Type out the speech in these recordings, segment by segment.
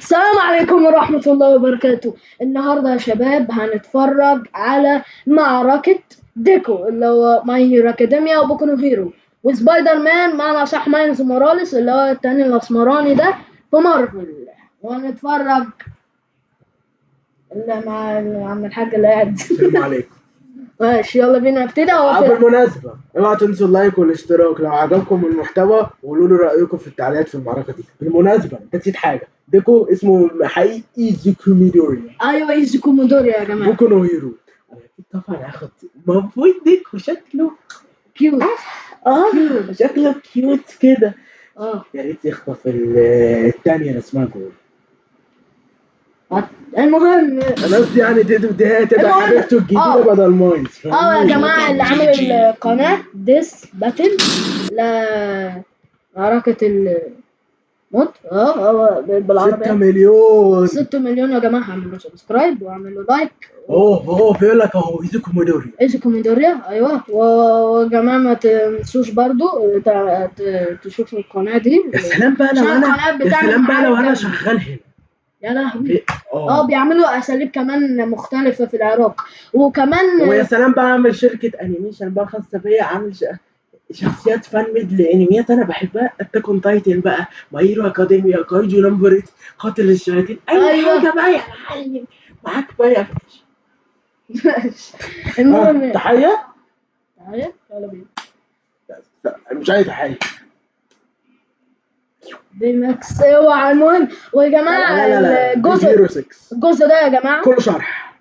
السلام عليكم ورحمة الله وبركاته. النهاردة يا شباب هنتفرج على معركة ديكو اللي هو My Hero Academia وبوكو نو هيرو وسبايدر مان، معنى صح مايلز موراليس اللي هو التاني الاسمراني ده في مارفل. وهنتفرج اللي مع عم الحاج اللي قاعد. السلام عليكم. ماشي، يلا بينا نبتدي. هو في بالمناسبة اوعوا تنسوا ال like والاشتراك لو عجبكم المحتوى، وقولوا لي رأيكم في التعليقات في المعركة دي. بالمناسبة انت نسيت حاجة، ديكو اسمه حقيقي ايزوكو ميدوريا. ايوه، ايزوكو ميدوريا يا جماعة. بوكو نو هيرو. انا اكيد طبعا هاخد المفروض ديكو شكله cute. اه شكله cute كده. يا ريت يخطف الثانية اللي اسمها جول. المهم انا قصدي يعني دي تبقى المهم، حبيبته الجديدة بدل مايلز. يا جماعة، اللي عامل القناة this battle لا معركة الموت هو بالعربي 6 مليون. 6 مليون يا جماعة. اعملوا subscribe واعملوا like. اوه بيقول لك اهو ايزوكو ميدوريا. ايزوكو ميدوريا، ايوه. ويا جماعة ما تنسوش برضو تشوفوا القناة دي. يا سلام بقى لو عشان انا القناة يا بتعمل سلام بقى لو معاك انا جامد. شغال هنا. يا لهوي، بيعملوا اساليب كمان مختلفة في العراق وكمان ويا سلام بقى اعمل شركة animation بقى خاصة بيا، عامل شخصيات fan made لانميات انا بحبها، Attack on Titan بقى، My Hero Academia، Kaiju Number 8، قاتل الشياطين، اي حاجة بقى يا معلم، معاك بقى يا باشا. المهم تحية. تعالى يلا بينا. لا، مش عايز تحية. بيماكس اوعى. المهم ويا جماعة لا لا لا، الجزء هيرو 6 الجزء ده يا جماعة كله شرح.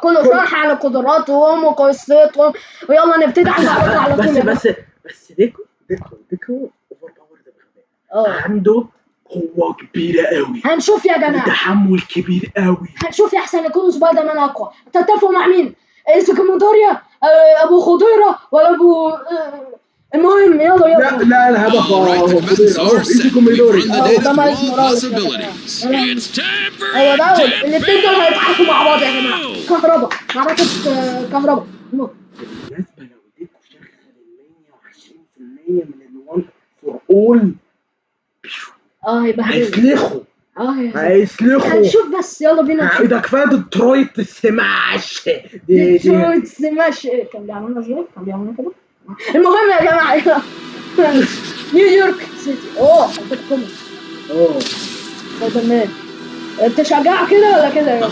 كله شرح على قدراتهم وقصتهم، ويلا نبتدي على المعركة على طول. بس يا جماعة. بس ديكو overpower ده بغباء. عنده قوة كبيرة قوي. هنشوف يا جماعة. وتحمل كبير قوي. هنشوف يا احسن يكون سبايدر مان اقوى. تتفقوا مع مين؟ ايزوكو ميدوريا، ابو خضيره ولا ابو المهم يلا يلا. لا لا، انا هبقى خضيره اهو، ايزوكو ميدوريا. ده مايلز موراليس يا جماعة. It's time for هو ده الاثنين دول هيتعاركوا مع بعض يا جماعة. كهرباء، معركة كهرباء. بالمناسبة لو ديكو شغل ال 120% من ال One For All هيبهدلوا. هيسلخوا. هيسلخوا. هيسلخوا. هنشوف بس، يلا بينا نشوف. ده كفاية Detroit Smash دي. Detroit Smash كان بيعملنا ازاي؟ كان بيعملنا كده. المهم يا جماعة يلا. نيويورك سيتي. اوه حطيت comment. سبايدر مان انت شجاع كده ولا كده يا جماعة؟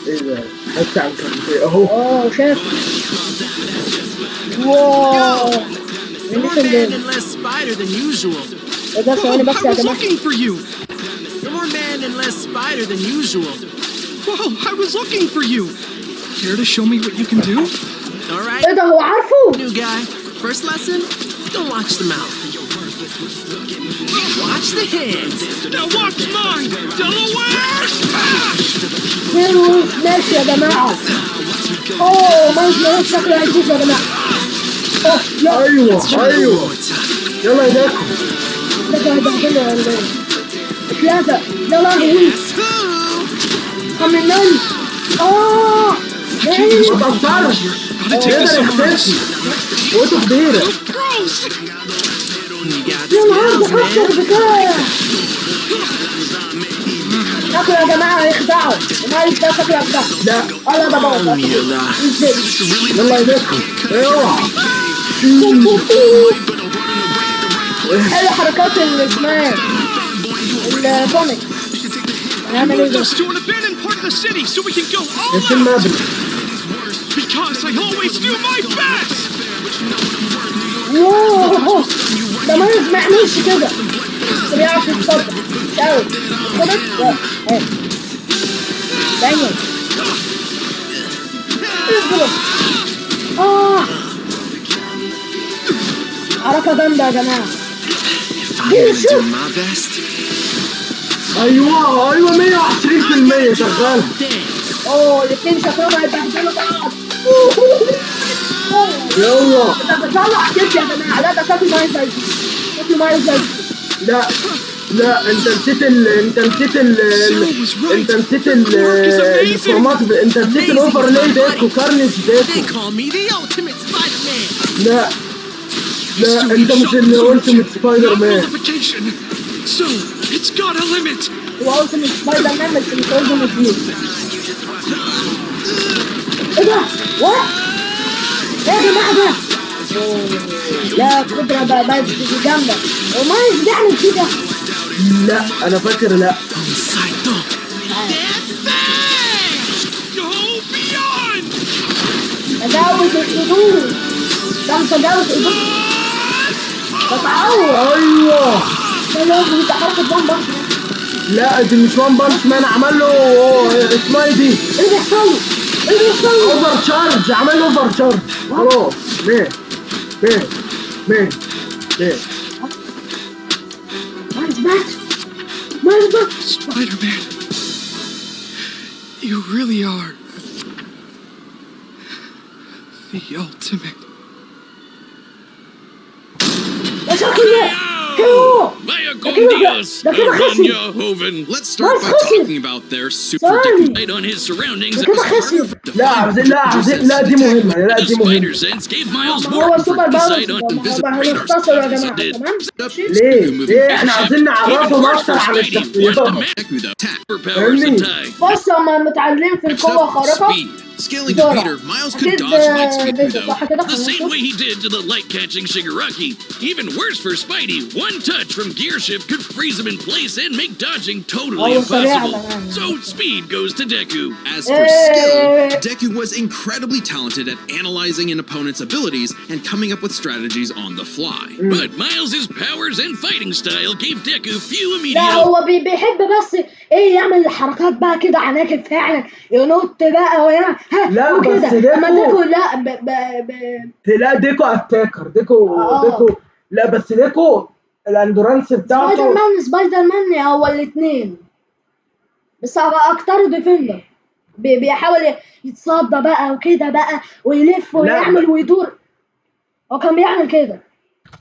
ايه ده؟ حتى عن كان اهو. شاف، wow. More man and less spider than usual. ايه ده؟ ثواني بس يا I was جماعة. looking for you. You're more man and less spider than usual. Whoa, I was looking for you. Care to show me what you can do? All right, ايه ده؟ هو عارفه؟ new guy. First lesson, don't watch the mouth. Watch the hands. Now watch mine. Delaware smash! هيرو سماش يا جماعة. اوه، مايلز موراليس شكله هيفوز يا جماعة. اوه لا. ايوه ايوه، One more time. يلا يا ديكو. شكله هيبهدله ولا ايه؟ اتلزق، يا لهوي. Guess who? خمنان. ايه؟ ما تقصرش. Gotta take this يقدر somewhere else. يختفي، قوته كبيرة. Gross! You got يا نهار ده skills, كسر man. بتاع. شكله يا جماعة هيخدعوا مايلز ده، شكله هيخدعه. لا. لا، ده بوظ ازاي؟ يلا يا ديكو، اوعى. حلو حركات اللي اسمها ال comic. هنعمل ايه Moved ده؟ us to an abandoned part of the city so we can go all ياسين out. مبني. Because I always do my best. wow، ده مايلز ما يعملش كده، بس بيعرف يتصدق مش قوي كده. لا اهي دايما اضرب. حركة جامدة يا جماعة. If I'm gonna do my best, ايوه ايوه، 120% شغال. dance. اوه، الاتنين شكلهم هيبهدلوا بعض. يلا. ده بيطلع كيف يا جماعة؟ لا، ده شكله مايلز هيفوز، شكله مايلز هيفوز. لا لا، انت نسيت الفورمات، انت نسيت ال overlay ديكو، carnage They ديكو. call me the ultimate Spider-Man. لا لا، انت مش اللي ultimate سبايدر Not مان. nullification. So it's got a limit. هو ultimate سبايدر مان بس مش ultimate hero. ايه ده؟ what؟ ايه يا جماعة ده؟ لا قدرة بقى بقت جامدة. ومايلز بيعمل كده؟ لا انا فاكر، لا. Saito. Go beyond! تجاوز الحدود، ده متجاوز الحدود، بتعور. ايوه. ده لازم يبقى حركة One Punch Man. لا دي مش One Punch Man، عمل له اسمها ايه دي؟ ايه اللي بيحصل له؟ ايه اللي بيحصل له؟ overcharge، عمل له overcharge، خلاص مات مات مات مات. مايلز مات، مايلز مات. Spider-Man, you really are the ultimate. ده شكله ده KO. Vaya ده con كده Dios, ده كده خسر. Araña Hoven. Let's start by Nice cookie. talking about their super Sorry. Deku. Light on his surroundings ده كده خسر. لا عاوزين، لا عاوزين، لا دي مهمة، لا The دي مهمة. spider sense gave Miles ما هو more super for power. insight on ما هنختصر يا جماعة، تمام؟ ماشي؟ ليه؟ ليه؟ احنا عاوزين نعرفهم اكتر عن الشخصيات. Deku though. Attack. Superpowers to tie. بص هما متعادلين في Next القوة up, الخارقة. speed. Scaling to بسرعة. Peter, Miles could أكيد dodge light speed فيجن though. صح كده؟ The خلينا same نشوف. way he did to the light-catching Shigaraki. Even worse for Spidey, one touch from Gear Shift could freeze him in place and make dodging totally Oh, سريع impossible. كمان. So speed goes to Deku. As for Eh. skill, Deku was incredibly talented at analyzing an opponent's abilities and coming up with strategies on the fly. But Miles' powers and fighting style gave Deku few لا immediate هو بيحب بس ايه يعمل الحركات بقى كده عناكب فعلا، ينط بقى ويعمل ها لا، وكده. بس ديكو- اما ديكو لا ب ب ب لا ديكو attacker، ديكو آه. ديكو، لا بس ديكو ال endurance سبايدر بتاعته. مان، سبايدر مان هو الاثنين، بس هو اكتر defender، بيحاول يتصدى بقى وكده بقى ويلف لا، ويعمل ويدور، هو كان بيعمل كده.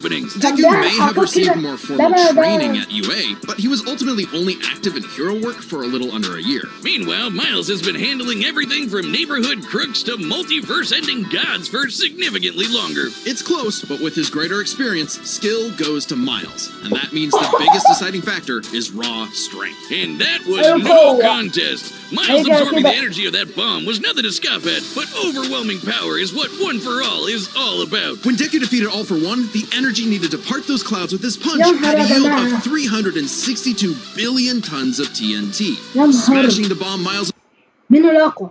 openings. Deku Yeah, may have I'll received get- more formal training at UA, but he was ultimately only active in hero work for a little under a year. Meanwhile, Miles has been handling everything from neighborhood crooks to multiverse-ending gods for significantly longer. It's close, but with his greater experience, skill goes to Miles, and that means the biggest deciding factor is raw strength. And that was Oh, no cool. contest. Miles Hey, guys, absorbing see the that- energy of that bomb was nothing to scoff at, but overwhelming power is what One for All is all about. When Deku defeated All for One, the energy needed to part those clouds with his punch يا had نهار a يا yield جماعة. of 362 billion tons of TNT. يا نهار. Smashing the bomb Miles مين الأقوى؟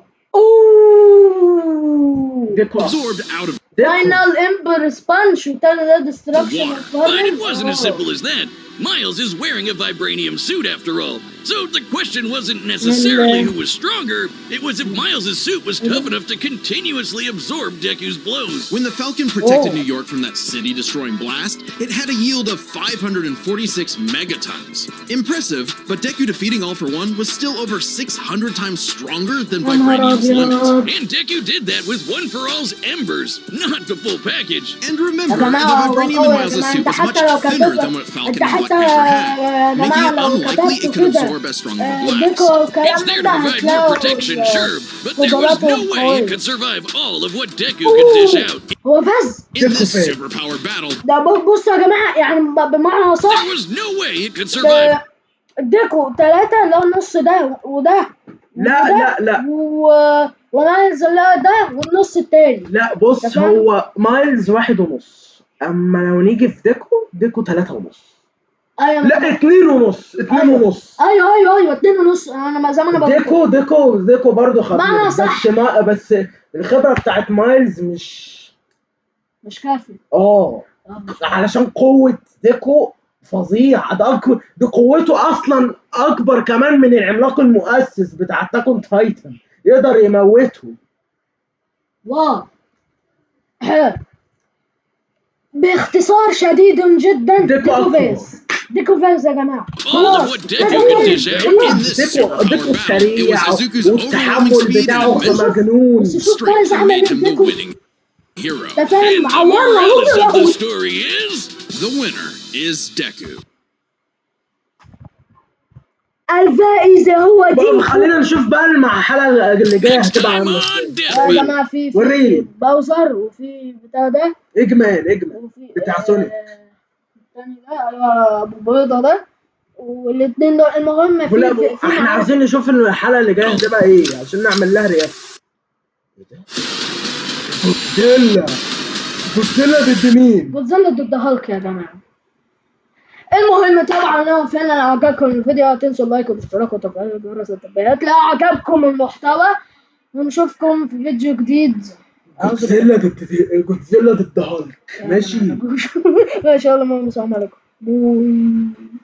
أوه. ديكو absorbed out of ديكو. final embrace punch والتاني ده the destruction. water. But it wasn't as simple as that. Miles is wearing a vibranium suit after all. So the question wasn't necessarily who was stronger, it was if Miles' suit was tough enough to continuously absorb Deku's blows. When the Falcon protected Oh. New York from that city destroying blast, it had a yield of 546 megatons. Impressive, but Deku defeating All for One was still over 600 times stronger than يا نهار Vibranium's limit. أبيض. And Deku did that with One for All's embers, not the full package. And remember, يا the جماعة هو vibranium in قوي يا Miles' جماعة، suit انت was much حتى لو thinner كتبت than what Falcon انت and Black حتى Panther had, يا making جماعة it لو unlikely it كتبتوا could كده absorb as strong of a blast. ديكو والكلام It's there ده to provide more هتلاقوا protection, sure, but there was قدراته no way it قوية. could survive all of what Deku could dish out. هو فاز. In this Deku fail. superpowered battle, ده بصوا يا جماعة، يعني بمعنى صح There was no way it could survive ديكو ثلاثة اللي هو النص ده وده لا وده لا لا. ومايلز اللي هو ده والنص التاني. لا بص، تمام. هو مايلز 1.5، اما لو نيجي في ديكو، ديكو 3.5. ايوه. لا 2.5، 2.5. ايوه ايوه ايوه، 2.5، انا ما زي ما انا بقول. ديكو ديكو ديكو برضه خبير. معنى صح. بس ما بس الخبرة بتاعت مايلز مش مش كافي. اه علشان قوة ديكو فظيع، ده أكبر، ده قوته اصلا اكبر كمان من العملاق المؤسس بتاع Attack on Titan، يقدر يموته. wow، باختصار شديد جدا ديكو ديكو أقوى. فاز، ديكو فاز يا جماعة. all of خلاص what Deku could dish out. In this ديكو superpowered ديكو battle, it سريع was Izuku's overwhelming والتحمل speed and بتاعه immense مجنون. بس شوف strength فاز that عمل made ايه him the ديكو. winning hero. ده فاهم And the عورنا moralis of the هو. story is The winner is Deku. الفائز هو بقى ديكو. خلينا نشوف بقى مع الحلقة اللي جاية next هتبقى time عاملة on ازاي. Death يا Metal. جماعة في وريني. باوزر وفي بتاع ده اجمال اجمال وفي بتاع سونيك. التاني ده، ايوه ابو بيضة ده. والاثنين دول المهم في ولا في, في احنا معارك. عايزين نشوف الحلقة اللي جاية هتبقى ايه عشان نعمل لها react. ايه ده؟ جودزيلا، جودزيلا ضد مين؟ جودزيلا ضد هالك يا جماعة. المهم طبعا لو فعلا عجبكم الفيديو لا تنسوا ال like والاشتراك وتفعيل جرس التنبيهات لو عجبكم المحتوى، ونشوفكم في فيديو جديد. جودزيلا ضد هالك. ماشي. ماشي، يلا ماما، السلام عليكم، bye.